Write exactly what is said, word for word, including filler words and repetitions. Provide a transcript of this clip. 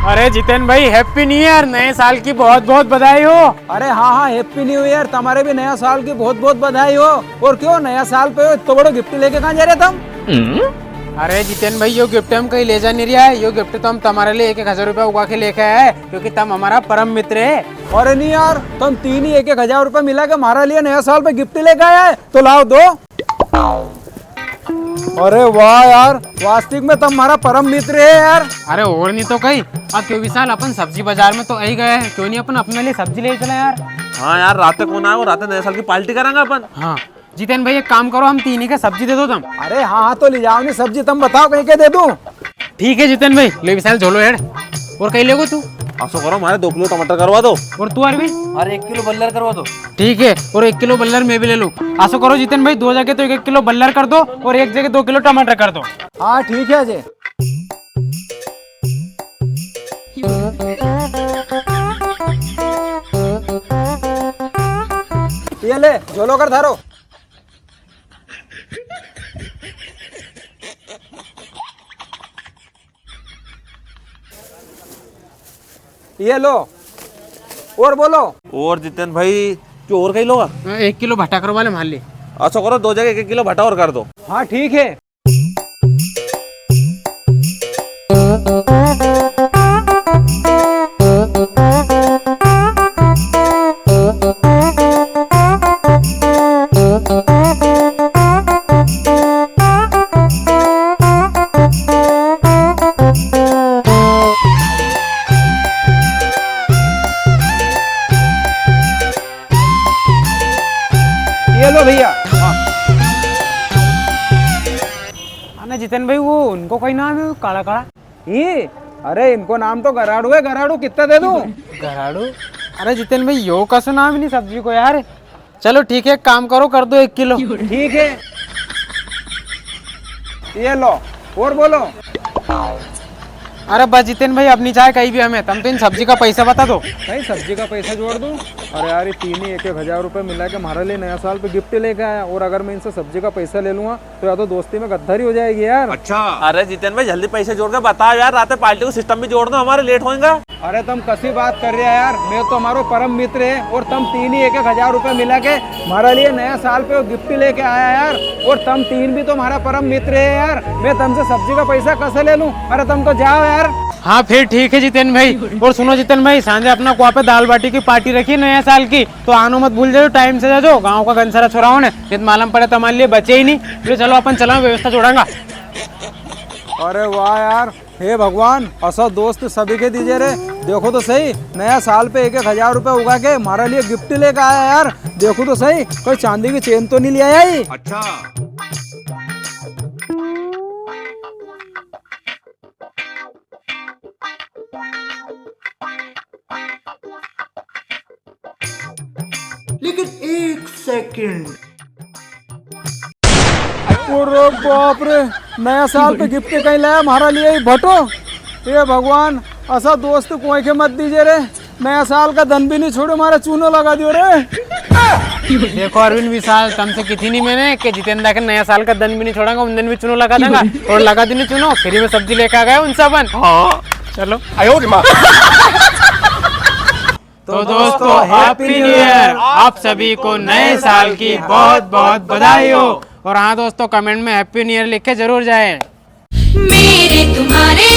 अरे जितेन भाई, Happy New Year, नए साल की बहुत बहुत बधाई हो। अरे हाँ हाँ, Happy New Year, तमारे भी नया साल की बहुत बहुत बधाई हो। और क्यों, नया साल पे इतनो बड़ो gift लेके कहाँ जा रहे तम? अरे जितेन भाई, यो gift हम कहीं ले जा नहीं रिया है, यो gift तो हम तमारे लिए एक एक हजार रुपया उगा के लेके आया है, क्योंकि तम हमारा परम मित्र है। अरे नहीं यार, तम तीन ही एक एक हजार रुपया मिला के हमारे लिए नया साल पे gift लेके आया है, तो लाओ दो। अरे वाह यार, वास्तविक में तम हमारा परम मित्र है यार। अरे और नहीं तो कहीं। अब क्यों विशाल, अपन सब्जी बाजार में तो आई गए हैं, क्यों नहीं अपन अपने लिए सब्जी ले चले यार? हाँ यार, राते कौन आया, वो राते नए साल की party करांगा अपन। हाँ जितेन भाई, एक काम करो, हम तीन ही के सब्जी दे दो तम। अरे हाँ हाँ, तो ले जाओ नी सब्जी, तम बताओ कहीं के दे दूं? ठीक है जितेन भाई, ले विशाल झोलो हेड। और कहीं लेगो तू? असो करो, हमारे दो किलो टमाटर करवा दो। और तू अरविंद? अरे एक किलो बल्लर करवा दो। ठीक है, और एक किलो बल्लर मैं भी ले लूँ। असो करो जितेन भाई, दो जगह तो एक एक किलो बल्लर कर दो और एक जगह दो किलो टमाटर कर दो। हाँ ठीक है अजय। ये ले, झोलो कर थारो। ये लो, और बोलो। और जितेन भाई, क्यों और कहीं लोगा? हाँ, एक किलो भटा करवा ले म्हारे लिए। असो करो, दो जगह एक एक किलो भटा और कर दो। हाँ, ठीक है। ये लो भैया। हाँ। अने जितेन भाई, वो उनको कोई नाम है, काला काला? ई? अरे, इनको नाम तो गराड़ू है, गराड़ू। कितना दे दूं? गराड़ू? अरे जितेन भाई, यो कसो नाम है नी सब्जी को यार। चलो ठीक है, एक काम करो, कर दो एक किलो। ठीक है, ये लो, और बोलो। अरे बस जितेन भाई, अब नी चाहे कहीं भी हमें, तम तो इन सब्जी का पैसा बता दो। कहीं सब्जी का पैसा जोड़ दूं? अरे यार, ये तीन ही एक एक हजार रुपए मिला के हमारे लिए नया साल पे gift लेके आया, और अगर मैं इनसे सब्जी का पैसा ले लूंगा तो या तो दोस्ती में गद्दारी हो जाएगी यार। अच्छा। अरे जितेन भाई, जल्दी पैसे जोड़ के बताओ यार, रात party को system भी जोड़ना, हमारे late होएगा। अरे तम कसी बात कर रिया यार, मैं तो हमारो परम मित्र है और तम तीन ही एक एक हजार रुपए मिला के हमारे लिए नया साल पे वो gift लेके आया यार, और तम तीन भी तो हमारा परम मित्र है यार, मैं तमसे सब्जी का पैसा कसे ले लूं? अरे तम तो जाओ यार। हाँ फिर ठीक है जितेन भाई। और सुनो जितेन भाई, सांझे अपना कुआ पे दाल बाटी की party रखी नया साल की, तो आनो मत भूल जाजो, time से जाजो, गांव का घणा सारा छोरा होने, नी तो मालूम पड़े तमारे लिए बचे ही नी। लो चलो अपन चला, व्यवस्था जोड़ांगा। अरे वाह यार, हे भगवान, असा दोस्त सभी के दीजे रे। देखो तो सही, नया साल पे एक एक हजार रुपया उगा के हमारे लिए gift लेके आया यार। देखो तो सही, कोई चांदी की chain तो नी ले आया ही? अच्छा। लेकिन एक second। अरे बाप रे, नया साल पे gift कहीं लाया हमारा लिए ही भटो। हे भगवान, असा दोस्त कोई के मत दीजे रे। नया साल का दन भी नी छोड़ो, हमारा चूनो लगा दियो रे। देखो अरविंद विशाल, तमसे की थी नी मैंने कि जितेंद्र के नया साल का दन भी नी छोड़ांगा, उन दिन भी चूनो लगा देंगा। और लगा दी नी चूनो, free में सब्जी लेके आ गया उनसे अपन। हाँ। चलो। आयो रे माँ। तो दोस्तों, Happy New Year। आप सभी को नए साल की बहुत बहुत बधाई हो। और हाँ दोस्तों, comment में Happy New Year लिख के जरूर जाएं। मेरे तुम्हारे